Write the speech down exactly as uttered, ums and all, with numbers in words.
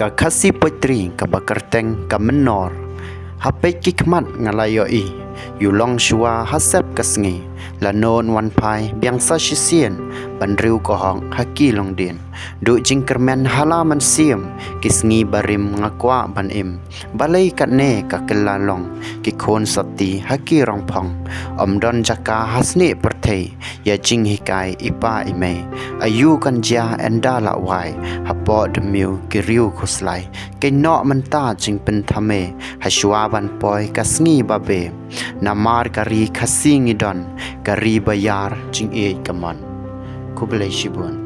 Ka Khasi poetry kaba kyrteng Ka Mynnor. Ha peit ki khmat nga la ïohi, ïu long shuwa ha sep ka sngi. Lano yn wan phai biang sa shisien, ban riew ka hok ha ki longdien. Duh jingkyrmen ha la mynsiem, ki sngi barim nga kwah ban im. Balei katne ka kylla long, ki khun sati ha ki rong phong. Ym don jaka ha snieh pyrthei, ïa jinghikai i pa i mei. Aïu kan jia ynda la wai, hapoh dmiu ki riew khuslai. Kynnoh mynta jingpynthame, ha shuwa ban poi ka sngi ba be. Namar ka ri Khasi ngi don, ka ri ba ïar jingïeit ka mon. Khublei shibun.